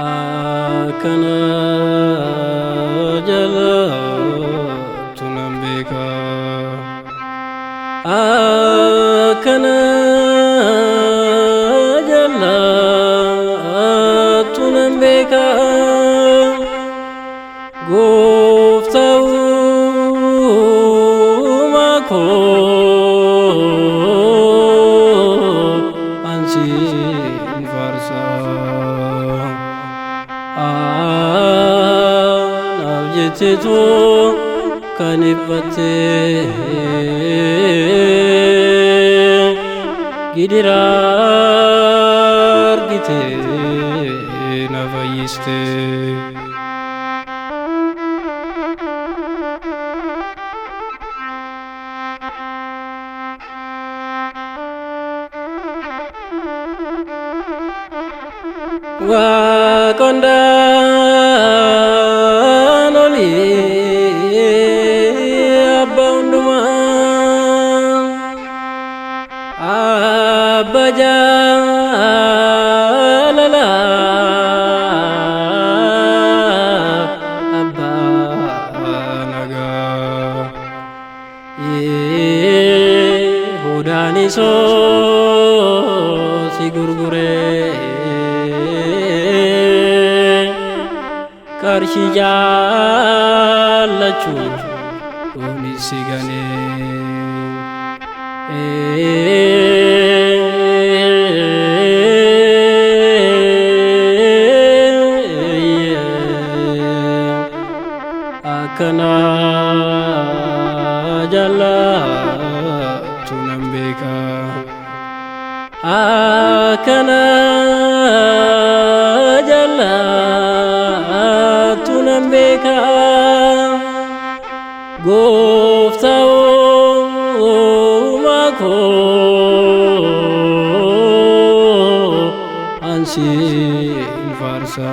Akkana jalaatu nan beeka. Akkana jalaatu nan beeka. Gooftaa uumaa koo an siin faarsa. Anaaf jetteetu kan dhiphattee gidira argite na fayyiste. Waaqondaan olii abbaa hundumaa, abbaa jaalalaa, abbaa nagaa. Yihuudaan isoo si gurguree qarshii jaallachuu kunis si ganee. Akkana jallaatu nan beeka. Akkana jallaatu nan beeka. Gooftaa uumaa koo an siin faarsa.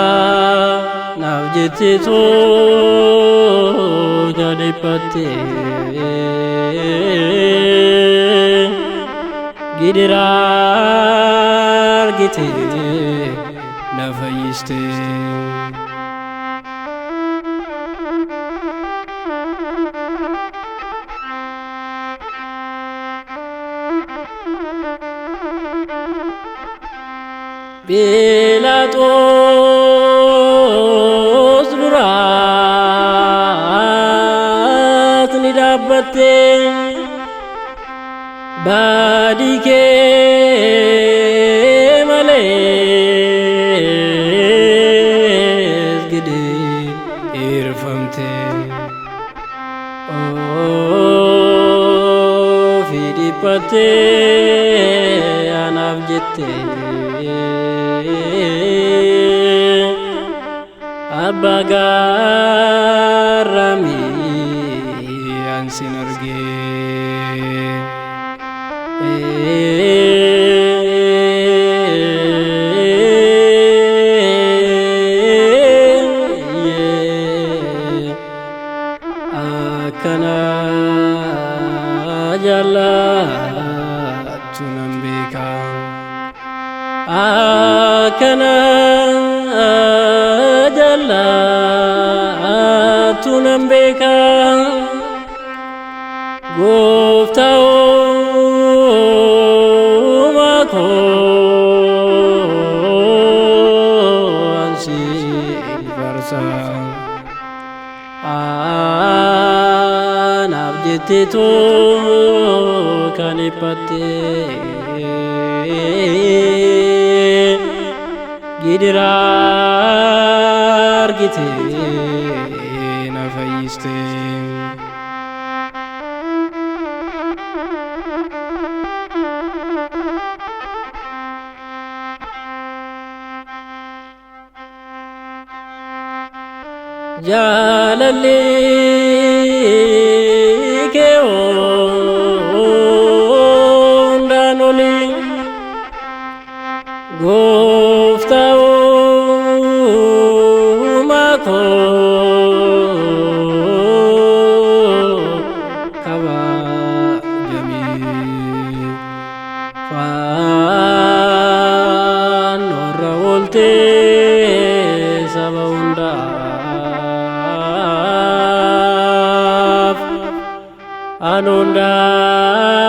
Anaaf jetteetu kan dhiphattee gidira argite na fayyiste. Phiilaaxoos duraat ni dhaabbatte, baadii kee malees gidirfamte. Ofii dhiphattee anaaf jette. Abbaa gaarramii an sin argee. Akkana jallaatu nan beeka. Akkana jallaatu nan beeka. Gooftaa uumaa koo an siin faarsa. Anaaf jetteetu kan dhiphattee gidira argite na fayyiste. Jaalalli kee hundaan olii, gooftaa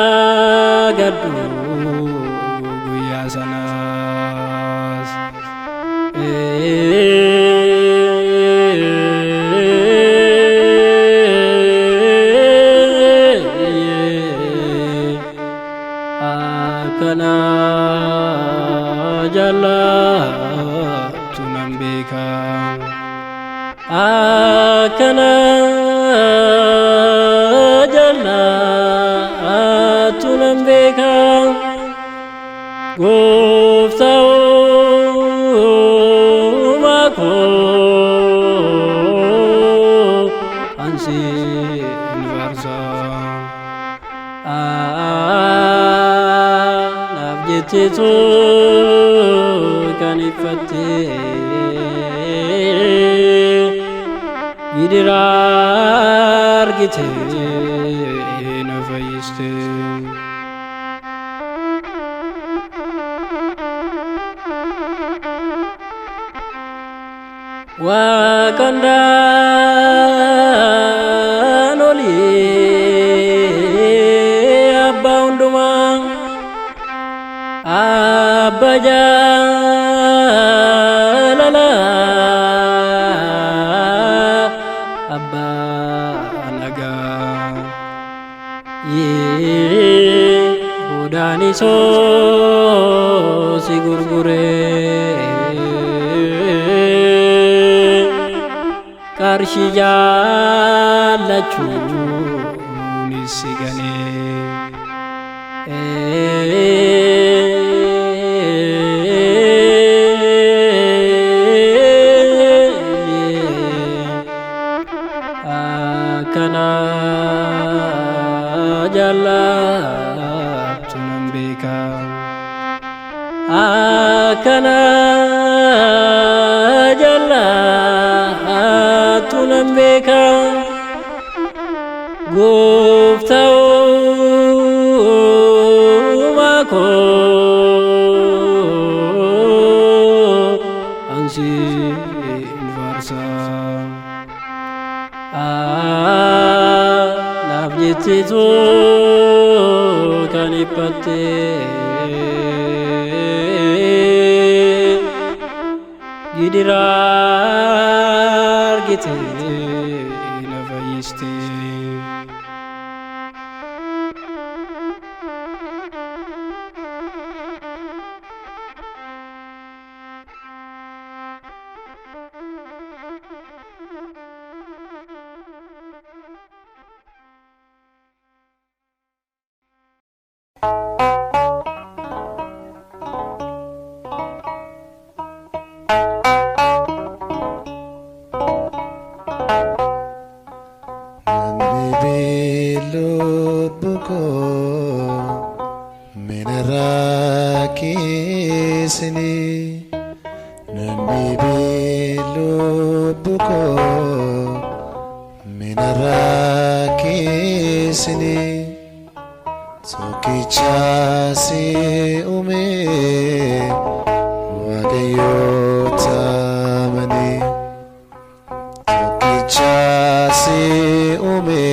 Waaqondaa gaddu guyyaa sanaas. Akkana jaallattu nan beeka. Akkana jaallattu nan beeka. Gooftaa uumaa koo an siin faarsa. Naaf jetteetu kan iffattee gidiraa argite na fayyiste. Waaqandaan olii abbaa hundumaa abba jaalalaa abbaa nagaa Godaanisoo si gurguree qarshii jaallachuunis si ganee. Akkana jaallattu nan beeka. Akkana jaallattu nan beeka. Gooftaa uumaa koo an siin faarsa. Naaf jetteetu kan dhiphattee gidiraa argite na fayyiste. Namni lubbu koo minarraa keessini. Namni lubbu koo minarraa keessini. Tokkicha si uume Waaqayyo taamanii. Tokkicha si uume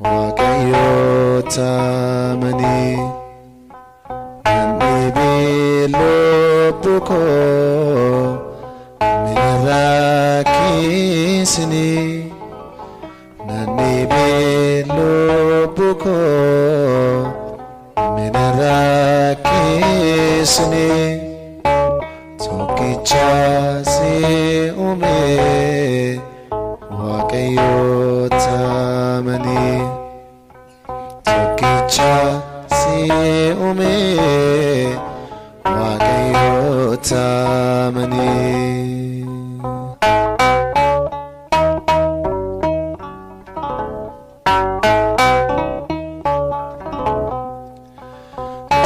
Waaqayyo taamanii. Namni lubbu koo minarraa keessini. Namni lubbu koo minarraa keessini. Tokkicha si uume Waaqayyo taamanii. Tokkicha si uume Waaqayyo taamanii.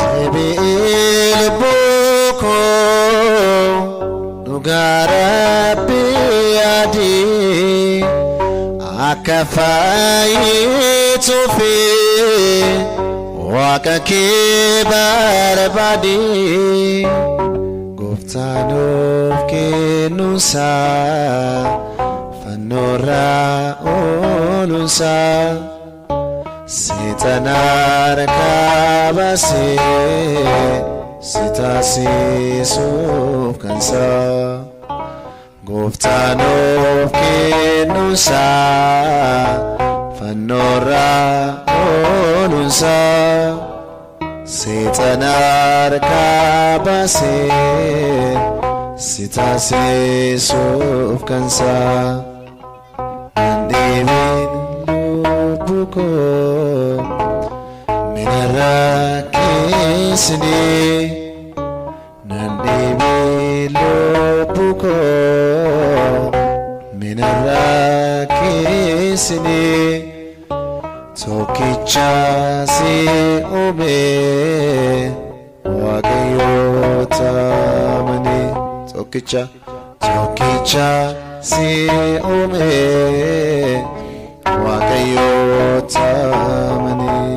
Deebi'ee lubbuu koo dhugaa Rabbii yaadii akka fayyituufi Waaqa kee barbaadi. Gooftaan of kennuunsaa fannoorraa ooluunsaa. Seexana harkaa baasee si taasisuuf kansaa. Gooftaan of kennuunsaa fannoorraa ooluunsaa. Seexana harkaa baasee si taasisuuf kansaa. Nan dhiibin lubbuu koo minarraa keessinii. Nan dhiibin lubbuu koo minarraa keessinii. Tokkicha si uume Waaqayyo taamanii. Tokkicha tokkicha si uume Waaqayyo taamanii.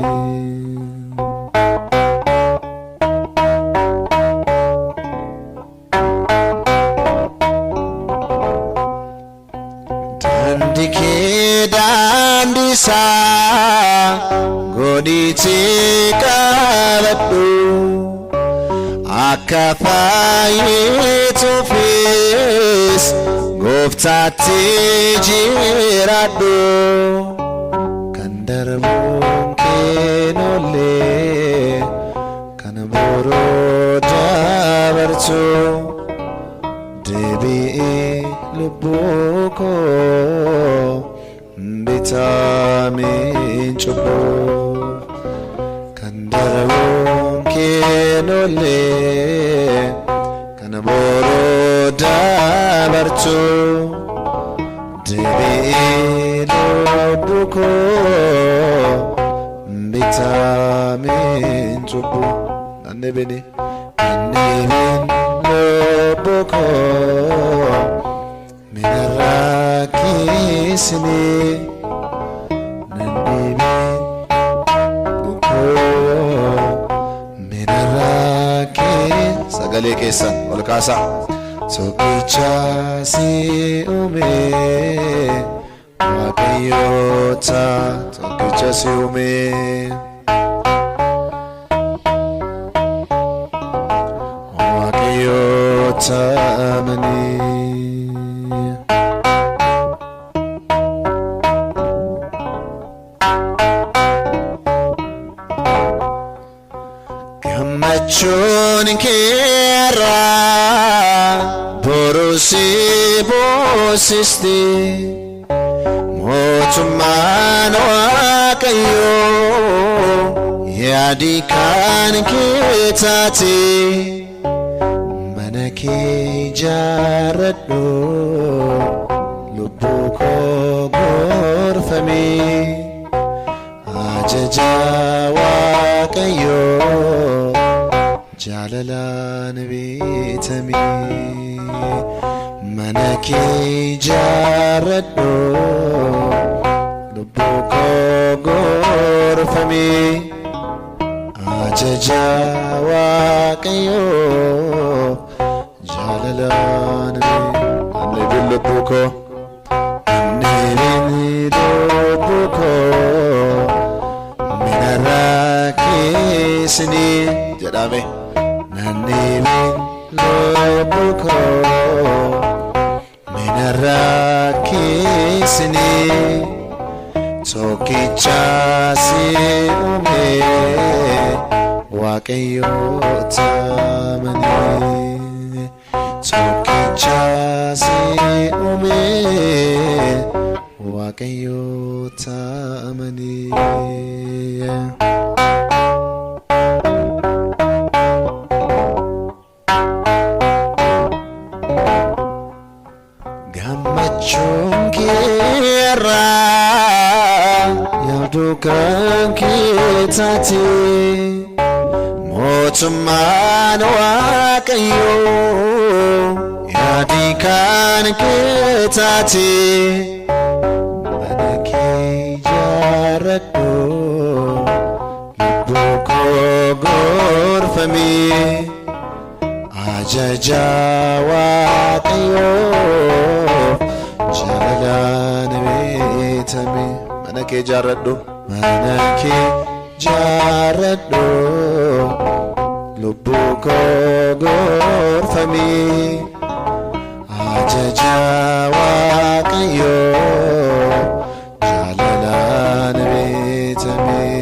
Daandii kee daandii isaa godhiitii qabadhu akka fayyituufis gooftaatti jiraadhu kan darbuun keenollee kan boroo dabartu deebi'ee lubbuu koo bitamiin cubbuu kan darbuun keenollee kan boroo dabartu deebi'ee lubbuu koo bitamiin cubbuu nan dhibini nan dhibin lubbuu koo minarraa keessinii nan dhibin koo minarraa kee sagalee keessan ol kaasaa. Tokkicha si uume Waaqayyoota tokkicha si uume. Waaqayyoota amanii. Gammachuun keerraa boruu si boosisti mootummaan Waaqayyoo yaadii kan kee taate mana kee ijaarradhu lubbuu koo gorfame ajaja Waaqayyoo jaalalaan bitame mana kee ijaarradhu lubbuu koo gorfame ajaja Waaqayyoo jaalalaan bitame lubbuu koo namni lubbuu koo minarraa keessinii jedhame namni lubbuu koo minarraa keessinii tokkicha si uume Waaqayyo taamanii tokkicha si uume Waaqayyo taamanii. Gammachuun keerraa yaaduu kan kee taate mootummaan Waaqayyoo yaadii kan kee taate mana kee ijaarradhu lubbuu koo gorfame ajaja Waaqayyoo jaalalaan beekame mana kee ijaarradhu. Mana kee jaarradhu, lubbuu koo gorfamii. Ajaja Waaqayyoo jaalalaan bitamee.